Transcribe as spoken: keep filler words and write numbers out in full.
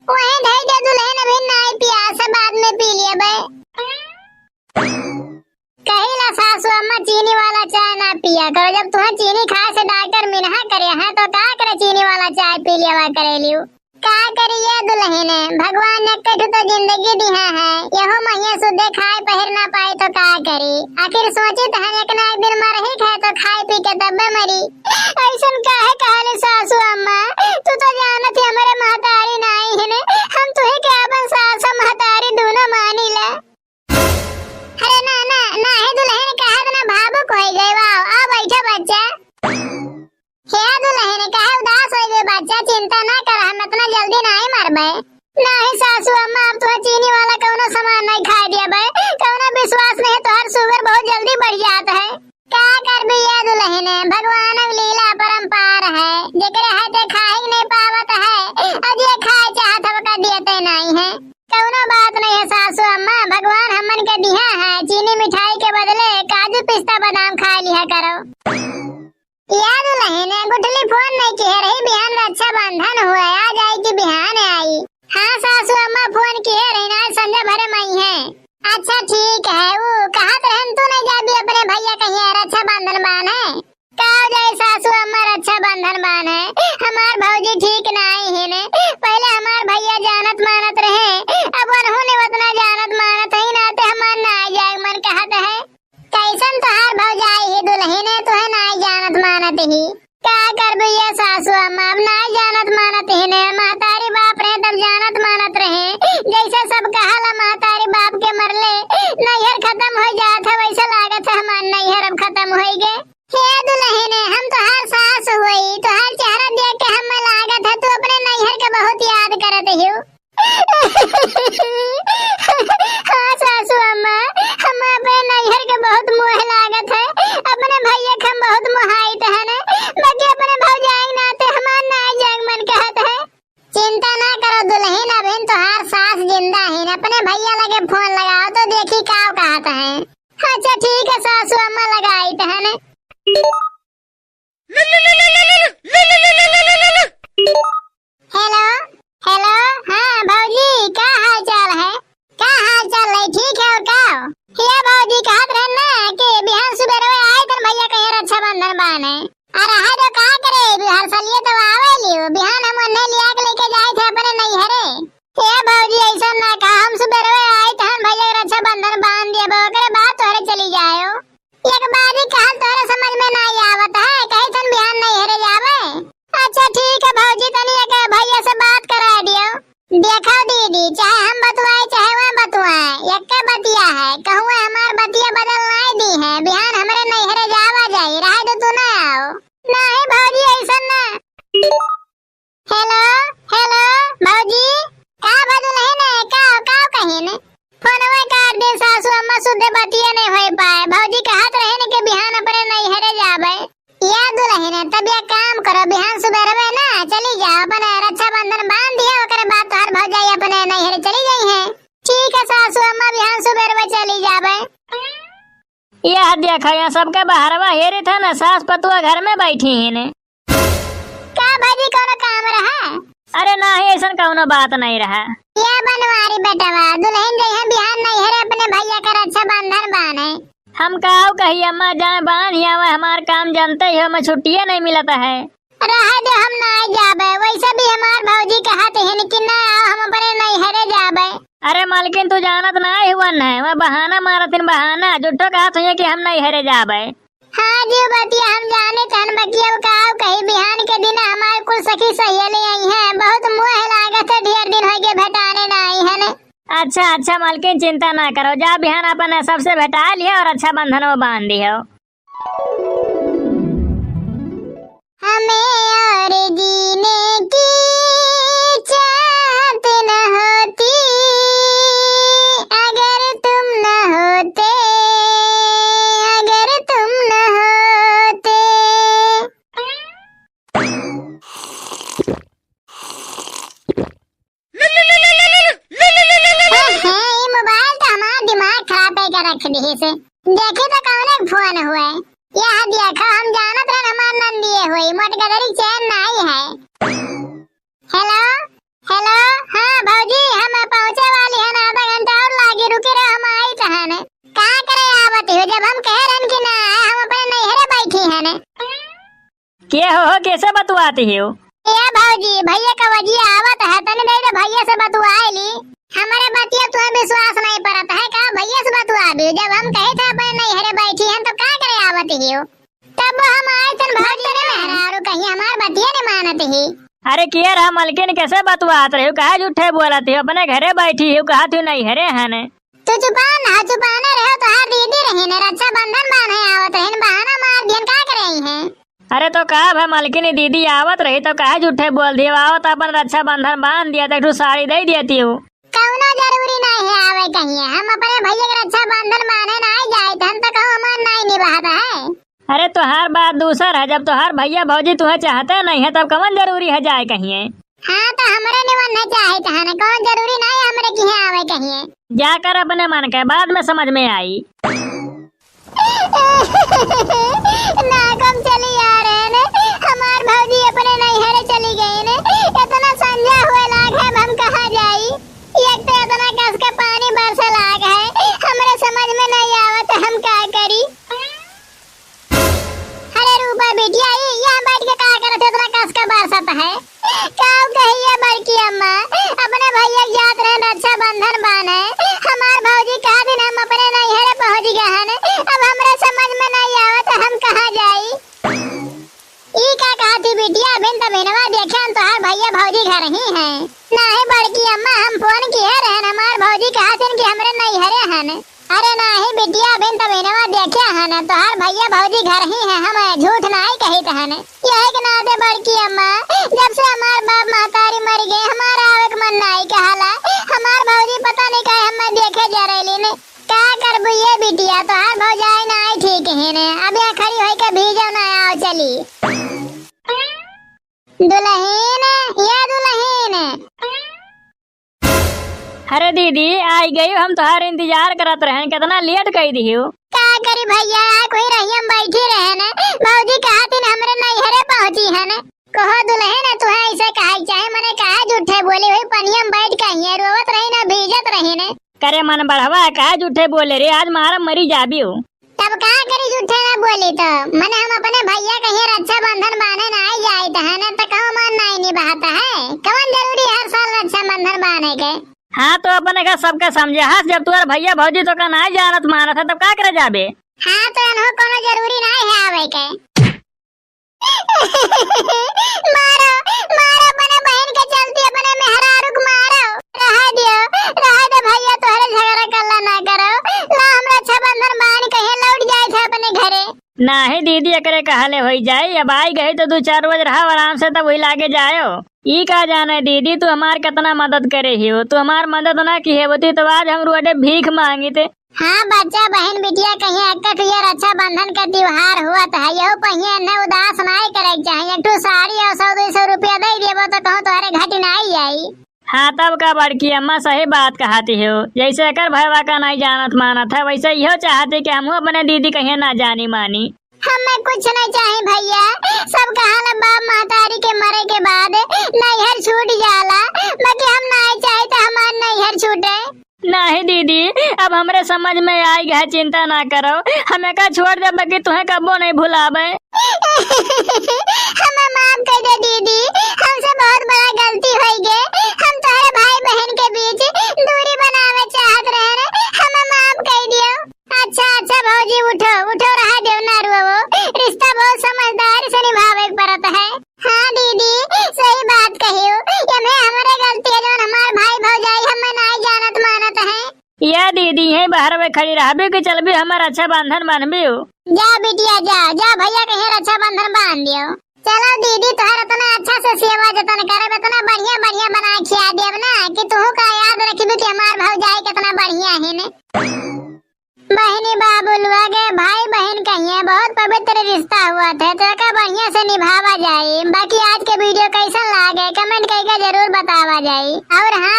वहीं धई दे दुलहिन, अभी नाई पियास है, बाद में पी लिया बे। कहिला सासू अम्मा चीनी वाला चाय ना पिया करो, जब तुम्हें चीनी खाए से डॉक्टर मिनहा करे हैं तो का करे चीनी वाला चाय पी लिया करेलियो। का करिए दुलहिन, भगवान एक्के ठो तो जिंदगी दिहा है, यहो महिया सुधे खाए पहिर ना पाई तो का करी। आखिर सोचित है एक ना एक दिन मरही है तो खाए पी के तब्बे मरी। ऐसन काहे कहले सासू अम्मा, तू तो जानत ही हमरे महतारी नाई है ने, हम तुही के अपन सास महतारी दोनों मानी ला। अरे ना, ना, ना है दुलहिन, कहत ना भावुक होई गए। वाओ, आओ बैठो बच्चा। हे दुलहिन, काहे उदास होई गए बच्चा? चिंता ना कर, हम इतना जल्दी नाई मरबे। नाही सासू अम्मा, अब तुहे चीनी वाला कौनो सामान नाई खाए दिया बे, कौनो विश्वास नहीं, तोहर sugar बहुत जल्दी बढ़ जात है। का करबी ये दुलहिन, भगवान क लीला अपरंपार है, जेकरे है ते खाए नहीं पावत है, और जे खाए चाहत है ओका दियते नाई है। कौनो बात नहीं है सासू अम्मा, भगवान हमन के दिहा है, चीनी मिठाई के बदले काजू पिस्ता बादाम खाए लिहा करो। या दुलहिन, गुठली फोन नहीं किहे रही, बिहान रक्षाबंधन हुए, आ जाई कि बिहान आई। हाँ सासू अम्मा फोन किहे रही ना, संझा भरे मई है। अच्छा ठीक है, वो कहत रहन तू नहीं जाबी अपने भैया कहिया रक्षाबंधन बान्हे। का जाई सासू अम्मा रक्षाबंधन बान्हे, हमार भौजी ठीक नाई है ने, पहले हमार भैया जानत मानत रहे, अब उन्होंने उतना जानत मानत है ना, ते हमार ना जाए मन कहत है। कैसन तोहार भौजाई ही दुलहिने, तुहे नाई जानत मानत ही। का करबू ये सासू अम्मा, अब नाई जानत मानत ही ने। महतारी बाप रहे तब जानत मानत रहे, जैसे सब कहाला महतारी बाप के मरले नैहर खतम हो जात है, वैसे लागत है हमार नैहर अब खतम होई गे। हे दुलहिने, हम तोहार सास होई, तोहार चेहरा देख के हमें लागत है तू अपने नैहर के बहुत याद करत हियो। हाँ सासू अम्मा, हम अपने नैहर के बहुत मोह लागत है, अपने भैया के हम बहुत मोहाइत है ने, बाकी अपने भौजाई नाते हमार ना जाए मन कहत है। चिंता ना करो दुलहिन, अभिन तोहार सास जिंदा ही, अपने भैया लगे फोन लगाओ तो देखी का कहत है। अच्छा ठीक है सासू अम्मा, लगाइत है ने। हेलो, हेलो, हाँ भौजी, का हाल चाल है? का हाल चाल है, ठीक है और का हो? हे भौजी, कहत रहन ना कि बिहान सुबेरवे आए तन भैया कहिया रक्षाबंधन बान्हे। अरे है तो का करे, हर सालिए तो आवे लियो, बिहान हम उन्हें लिया के लेके जाए थे अपने नैहरे। हे भौजी, ऐसा ना कहा, हम सुबेरवे आए तन भैया के रक्षाबंधन बांध दिया, ओकरे बाद तोहरे चली जायो। एक बारी कहल तोहरे समझ में नाई आवत है, कही थन बिहान नैहरे जावे। अच्छा ठीक है भौजी, तनी एक भैया से बात करा दियो। देखो दीदी, चाहे हम बतुआए चाहे वह बतुआए, एक बतिया है। कहूँ हमार बतिया बदल नाई दी है, बिहान हमरे नैहरे जावा जाई, रहे दो तू ना आओ। नहीं भौजी, ऐसा ना। हेलो, हेलो, भौजी, का बा दुलहिन, का, का कहिन? फोनवा काट दे सासू अम्मा, सुधे बतिया नहीं होई पाए। भौजी कहत रहिन कि बिहान अपने नैहरे जाबे। या दुलहिन, तब या काम करो, बिहान सुबेरवे ना चली जाओ, अपन रक्षाबंधन बांध दिया, ओकरे बाद तोहर भौजाई अपने नैहरे चली जाई है। ठीक है सासू अम्मा, बिहान सुबेरवे चली जाबे। यह देखा, यहाँ सबके बहरवा हेरे था ना, सास पतुआ घर में बैठी हैं ने। का भौजी, कौनो काम रहा? अरे नाही, ऐसन कौनो बात नहीं रहा। या बनवारी बेटवा, दुलहिन जइहे बिहान नैहरे अपने भैया के रक्षाबंधन बान्हे। हम काऊ कही अम्मा, जाए बान्ह आवे, हमार काम जानते ही हो, मैं छुट्टिए नहीं मिलत है। रहे दे, हम नाई जाबे, वैसे भी हमार भौजी कहत हिन कि ना आओ, हम अपने नैहरे जाबे। अरे मालकिन, तू जानत नाई हुआ न है, वह बहाना मारत हिन बहाना, झूठो कहत हुई कि हम नैहरे जाबे। हाँ जी, बतिया हम जाने तन बतिया, अब का कही, बिहान के दिन हमार कुल सखी सहेली आई हैं, बहुत मोह लागत है, ढेर दिन होइगे भेटाने ना आई हैं। अच्छा, अच्छा मालकिन, चिंता ना करो, जा बिहान अपन सबसे भेटा लियो और रक्षाबंधन वो बांध दियो। हमें और जीने की चाहत न होती, अगर तुम न होते, अगर तुम न होते। हाँ, हाँ, ये मोबाइल तो हमार दिमाग खराब करके रख दिहिस। देखी तो कौने फोन हुए। यह देखो, हम जानत रहन हमार नंदिये हुई, मोटगदरी चैन नाई है। हेलो, हेलो, हाँ भौजी, हम पहुँचे वाली हन, आधा घंटा और लागी, रुकी रहो, हम आइत हन। का करे आवत हो, जब हम कहे रहन कि ना आए, हम अपने नैहरे बैठी हन। के हो, हो, कैसे बतुआती हो? ए भौजी, भैया का वजिया आवत है, तनी देर भैया से बतुआए ली। हमरे बतिया तुम्हें विश्वास नहीं परत है का? भैया से बतुआ भी, जब हम कहे थे अपने नैहरे बैठी हन, तब का करे आवत हो? तब हम आए तन भौजी ने मेहरारू कहीं हमार बतिया नहीं मानत ही। अरे किया रहा मलकिन, कैसे बतुआत रही हो? काहे झूठे बोलत हो? अपने घरे बैठी हो, कहा तू नैहरे हन। तू चुपान ना, चुपाने रहो, तोहार दीदी रही ने, रक्षाबंधन बांधे आवत रही ने, बहाना मार दियन, का करे हैं? अरे तो का भा मलकिन, दीदी आवत रही तो काहे झूठे बोल दियो? आवत अपन रक्षाबंधन बांध दिया, तो एक ठो साड़ी दे दिया तू। कौनो जरूरी नहीं है आवे कहिए, हम अपने भैया के रक्षाबंधन बांधे नहीं जाए, हम तो कहूँ हमार नहीं निभाता है। अरे तोहार बात दूसर है, जब तोहार भैया भौजी तुहे चाहते नहीं है तब कवन जरूरी है जाए कहिए? हाँ तो हमरे निवन नहीं चाहत है ना, कौन जरूरी नहीं है हमरे किहे आवे कहिए। जाकर अपने मन के बाद में समझ में आई। ना कम चली आ रहे ने, हमार भौजी अपने नैहरे चली गई ने, इतना संझा हुए लाग है, अब हम कहाँ जाई? एक तो इतना कस के पानी बरसे लाग है, हमरे समझ में नहीं आवत, हम का करी? अरे रूपा बिटिया, ई यहाँ बैठ के का करत है, इतना कस के बरसत है? का कहिए बड़की अम्मा, अपने भैया के जात रहे रक्षाबंधन बांधे, हमार भौजी कहा दिन हम अपने नैहरे पहुँच गए हैं, अब हमरे समझ में नहीं आवत, हम कहाँ जाई? ई का कहत ही बिटिया, अभिन त बिनवा देखे हम तोहार भैया भौजी घर ही हैं। नाहीं बड़की अम्मा, हम फोन किहे रहन, हमार भौजी कहत हन कि हमरे नैहरे हन। अरे नाहीं बिटिया, अभिन त बिनवा देखे हन, तोहार भैया भौजी घर ही हैं, हम झूठ नाहीं कहित हन। यही के नाते बड़की अम्मा, जब से हमार बाप महतारी मर गए, हमार आवे के मन नाहीं कहला। हमार भौजी पता नहीं काहे हमें देखे जरेलिन। का करबू ये बिटिया, तोहार भौजाई नाहीं ठीक है ने। अब यहाँ खड़ी होई के भीजो ना, आओ चली। दुलहिन, ये दुलहिन। अरे दीदी, आई गई, हम तोहार इंतजार करत रहन, कितना लेट कई दिहियो। का करी भैया, आ कोई रही हम बैठी रहन, भौजी कहत हन हमरे नैहरे पहुँची हन। कहो दुलहिन, तुहे ऐसे कहे के चाहे, मने काहे झूठे बोली हुई, पनिया में बैठ के हियाँ रोवत रही ना, भीजत रही ने। करे मन बढ़वा, काहे झूठे बोले रे, आज मारा मरी जाबी हो। तब का करी झूठे ना बोली तो, मने हम अपने भैया कहिए रक्षाबंधन बांधे ना आई जाइत है ना, तो कहूँ मन नहीं निभाता है, कवन जरूरी हर साल रक्षाबंधन बांधे के? हाँ तो अपने का सबके समझे हस, जब तुम्हारे भैया भौजी तो का नहीं जानत मानत है, तब का करे जाबे? हाँ तो अनहो कोनो जरूरी नहीं है आवे के। मारो, मारो, अपने बहन के चलती अपने मेहरारू के मारो। रहा दियो, रहा दे भैया, तोहरे झगड़ा कल्ला ना करो। ला, हम रक्षाबंधन बांध कहिए लौट जाए थे अपने घरे। नाहीं दीदी, एकरे कहले होई जाई, अब आई गई तो दू चार रोज रहा आराम से, तब वही लागे जायो। ई का जाने दीदी, तू हमार कितना मदद करे ही हो, तू हमार मदद ना किहे होती तो आज हम रोडे भीख मांगित। हाँ बच्चा, बहन बिटिया कहिए, एक ठो ये रक्षाबंधन का त्योहार हुआ तो है, यहू पहिए ने उदास नाई करे के चाही। एक ठो साड़ी और सौ दो सौ रुपया दे देबो तो कहूँ तोहरे घटी नाई आई। हाँ तब का बड़की अम्मा सही बात कहती हो, जैसे एकर भैया का नहीं जानत मानत है वैसे इहो चाहती कि हमहू अपने दीदी कहिए ना जानी मानी। हमें कुछ नहीं चाही भैया, सब कहाला बाप महतारी के मरे के बाद नैहर छूट जाला, बाकी हम नहीं चाही तो हमार नैहर छूटे। नाहीं दीदी, अब हमरे समझ में आइ गए, चिंता ना करो, हम एका छोड़ देबे कि तुहें कब्बो नहीं भुलाबे। हमें माफ कर दे दीदी, हमसे बहुत बड़ा गलती होइ गए। हम तोहरे भाई बहन के बीच दूरी बनावे चाहत रहे, हमें माफ कर दियो। अच्छा, अच्छा भौजी, उठो, उठो, रहा देव ना रुओ, रिश्ता बहुत समझदारी से निभावे के पड़त है। हाँ दीदी, सही बात कहियो, यमे हमरे गलती है जौन हमार भाई भौजाई हमें नाई जानत मानत है। या दीदी, यहीं बाहर में खड़ी रहबे कि चलबे हमार रक्षाबंधन बांधबे हो? जा बिटिया जा, जा भैया कहिए रक्षाबंधन बांध दियो। चलो दीदी, तोहर इतना अच्छा से सेवा जतन करब, इतना बढ़िया बढ़िया बना खिया देब ना कि तुहू का याद रखबे कि हमार भौजाई कितना बढ़िया है ने। बहिनी बाबू लोग, भाई बहन कहिए बहुत पवित्र रिश्ता हुआ थे, तो एका बढ़िया से निभावा जाए। बाकी आज के video कैसन लागे, comment करके जरूर बतावा जाए। और हाँ,